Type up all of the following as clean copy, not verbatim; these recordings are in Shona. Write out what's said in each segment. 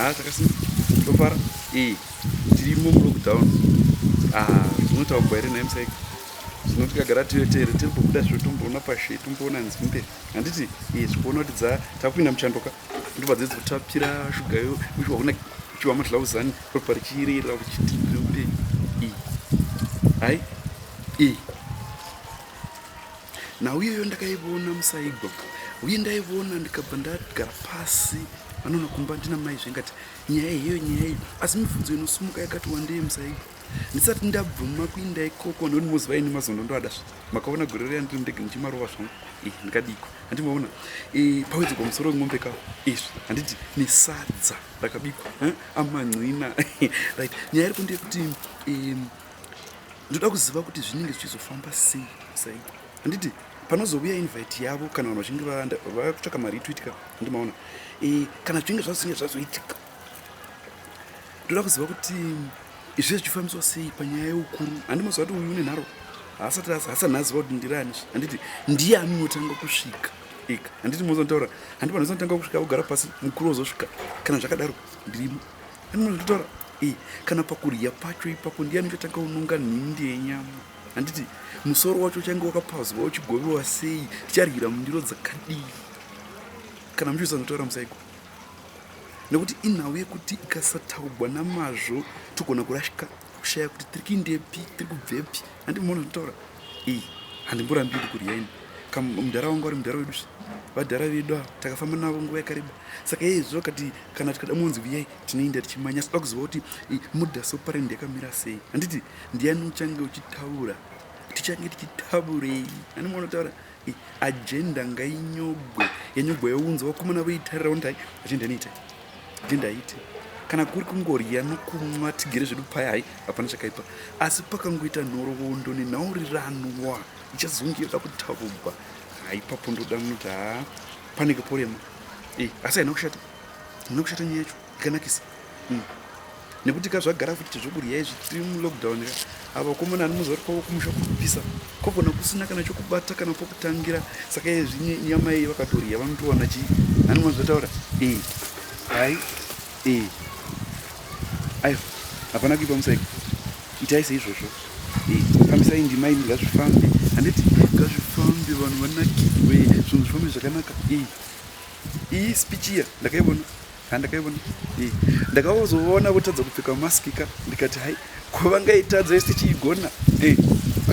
Haa takasimba. Tofara. Eh, tirimo mulockdown. Ah, zvinotaurwa here nhai Musaika? Zvino tikagara tivetere tiri kubuda zviro tomboona pashe tomboona nzimbe. Handiti eh zvikuona kuti dza takupinda muchandoka. Ndobva dzedzi kutapira shuga yo uchiwa kuna uchiwa madlauzani ropa richirera richiti upenyu. Eh. Hai. Eh. Nhau iyoyo ndakaivona musaigwa uye ndaivona ndikabva ndagara pasi vanoona kumba ndina mai zvengati nyaya iyoyo nyaya iyo asi mibvunzo inosumuka yakati wandei musaigwa ndisati ndabvuma kuinda ikoko nekuti moziva ini mazondo ndoada makaona gore riya ndiri mundege ndichimarova zvangu eh, ndikadiko handimaona eh, pawedzegwa musoro wemombe kawo izvi handiti nesadza rakabikwa eh, aman'ina right nyaya iripo ndeyekuti ndoda kuziva kuti zvinenge zvichizofamba sei sei handiti panozouya invite yavo kana vanhu vachinge vakutsvaka mari itoitika handimaona e, kana zvichinge zvazinge zvazoitika ndoda kuziva kuti izvi zvichifambiswa sei panyaya yeukuru handimaziva kuti uyu une nharo haasati haasati aziva kuti ndirani handiti ndiye anotanga kusvika ika handiti mozotaura handi vanhu vanotanga kusvika vogara pasi mukuru wozosvika kana zvakadaro ndirimo Anozvitaura eh, kana pakurya pacho ipapo ndiani uchatanga unonga nhindi yenyama handiti musoro wacho uchange wakapazwa uchigovewa sei ticharyira mundiro dzakadii kana muchizonotaura musaiko nekuti inhau yekuti ikasataugwa namazvo togona kurashika kushaya kuti tiri kuindepi tiri kubvepi handi muona zvinotaura iyi handimborambiri kurya ini mudhara wangu ari mudhara wedu vadhara vedu ava takafamba navo nguva yakareba saka iye zvo kati kana tikada monzi vuyai tinoenda tichimanya asi toda kuziva kuti modus operandi yakamira sei handiti ndiani uchange uchitaura tichange tichitaurei ani munotaura agenda ngainyogwe yanyogwa younza vakomana voitarira kuti hai agenda inoita agenda haiti kana kuri kungorya nokumwa tigere zvedu paya hai hapana chakaipa asi pakangoita nhoroondo nenhauriranwa ichazonge yoda kutaurwa haipapo ndoda munoti haa panenge porema Eh, asi haina kushata haina kushata nyaya yacho yakanakisa mm. nekuti ka zvagara futi chezvokurya izvi tiri mulockdown ka ava vakomana anomuziva kuti kwavo kumusha kurikupisa kwagona kusina kana chokubata kana pokutangira saka izvi nyama iyi vakatorya vanotowana chii anomazotaura e hai e aiwa hapana kuipa musaiko itai seizvozvo e fambisai ndima imi ngazvifambe handiti ngazvifambe vanhu vanakirwe zvinhu zvifambe zvakanaka e iyi speech iya ndakaivona handakaivona ndakazoona votadza kupfeka mask ka ndikati hai ko vangaitadza isi tichiigona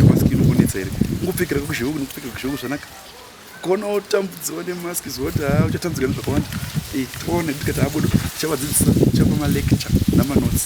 mask inokunetsa here ungopfekera kuzheuku nekupfekera kuzheuku zvanaka kona otambudziwa nemask zuva kuti haa uchatambudzika nezvakawanda toona ndikati habodo tichavadzidzisa tichapa malecture namanotes.